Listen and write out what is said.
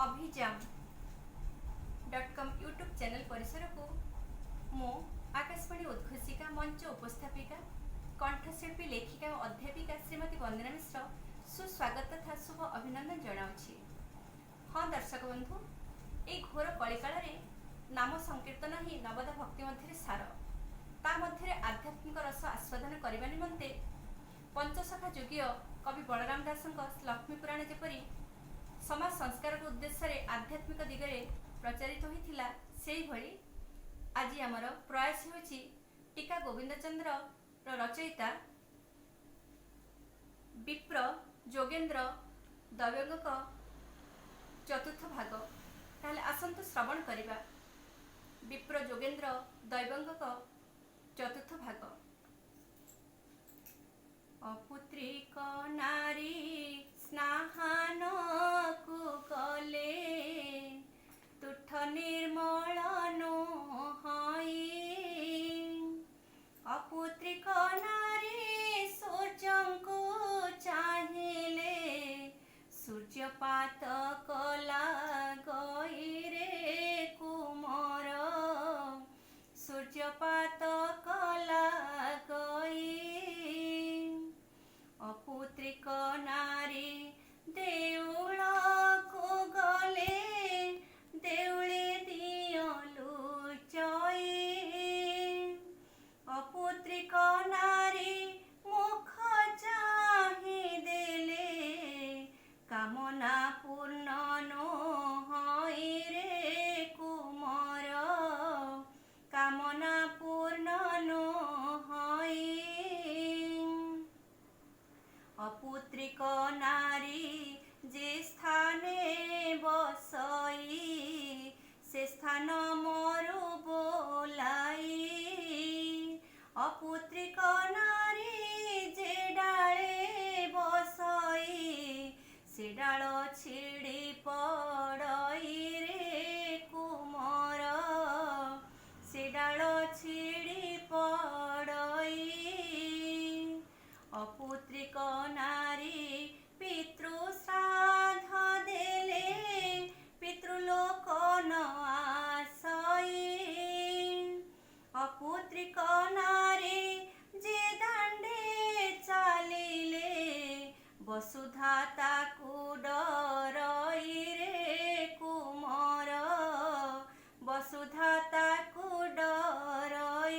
ଅଭିଯାମ.କମ୍ YouTube channel ପରିସରକୁ ମୁଁ ଆକାଶବାଣୀ ଉଦ୍ଘୋଷିକା, ମଞ୍ଚ ଉପସ୍ଥାପିକା, କଣ୍ଠଶିଳ୍ପୀ, ଲେଖିକା ଓ ଅଧ୍ୟାପିକା ଶ୍ରୀମତୀ ବନ୍ଦନା ମିଶ୍ର ସୁସ୍ୱାଗତ ତଥା ଶୁଭ ଅଭିନନ୍ଦନ ଜଣାଉଛି। ହଁ ଦର୍ଶକ ବନ୍ଧୁ, ଏଇ ଘୋର କଳିକାଳରେ ନାମ ସଂକୀର୍ତ୍ତନ ହିଁ ନବଧା ଭକ୍ତି ମଧ୍ୟରେ ସାର। ତା ମଧ୍ୟରେ ଆଧ୍ୟାତ୍ମିକ ରସ ଆସ୍ୱାଦନ କରିବା ନିମନ୍ତେ ପଞ୍ଚସଖା ଯୁଗୀୟ କବି ବଳରାମ ଦାସଙ୍କ ଲକ୍ଷ୍ମୀ ପୁରାଣ ଯେପରି ସମାଜ ସଂସ୍କାରକ ଉଦ୍ଦେଶ୍ୟରେ ଆଧ୍ୟାତ୍ମିକ ଦିଗରେ ପ୍ରଚାରିତ ହୋଇଥିଲା, ସେହିଭଳି ଆଜି ଆମର ପ୍ରୟାସ ହେଉଛି ଟୀକା ଗୋବିନ୍ଦଚନ୍ଦ୍ରର ରଚୟିତା ବିପ୍ର ଯୋଗେନ୍ଦ୍ର ଦୈବଜ୍ଞଙ୍କ ଚତୁର୍ଥ ଭାଗ। ତାହେଲେ ଆସନ୍ତୁ ଶ୍ରବଣ କରିବା ବିପ୍ର ଯୋଗେନ୍ଦ୍ର ଦୈବଜ୍ଞଙ୍କ ଚତୁର୍ଥ ଭାଗ। ଅପୁତ୍ରିକ ନାରୀ ସ୍ନାନକୁ ଗଲେ ତୁଠ ନିର୍ମଳ ନୋହଇ। ଅପୁତ୍ରିକ ନାରୀ ସୂର୍ଯ୍ୟଙ୍କୁ ଚାହିଁଲେ ସୂର୍ଯ୍ୟପାତ କଲା ଗଇରେ କୁମର, ସୂର୍ଯ୍ୟପାତ କଲା ଗଇ। ଅପୁତ୍ରିକ ନାରୀ ଦେଉଳକୁ ଗଲେ ଦେଉଳେ ଦିଅଁ ଲୁଚଇ। ଅପୁତ୍ରିକ ନାରୀ ମୁଖ ଚାହିଁ ଦେଲେ କାମନା ପୂର୍ଣ୍ଣ ନୋହଇ ରେ କୁମର, କାମନା ପୂର୍ଣ୍ଣ ନୋହଇ। ଅପୁତ୍ରିକ ନାରୀ ଯେ ସ୍ଥାନେ ବସଇ ସେ ସ୍ଥାନ ମରୁ ବୋଲାଇ। ଅପୁତ୍ରିକ ନାରୀ ଯେ ଡାଳେ ବସଇ ସେ ଡାଳ ଛିଡ଼ି ପଡ଼ଇ ରେ କୁମର, ସେ ଡାଳ ଛିଡ଼ି ପଡ଼ଇ। ଅପୁତ୍ରିକ ନାରୀ ପିତୃ ଶ୍ରାଦ୍ଧ ଦେଲେ ପିତୃଲୋକ ନ ଆସଇ। ଅପୁତ୍ରିକ ନାରୀ ଯେ ଦାଣ୍ଡେ ଚାଲିଲେ ବସୁଧା ତାକୁ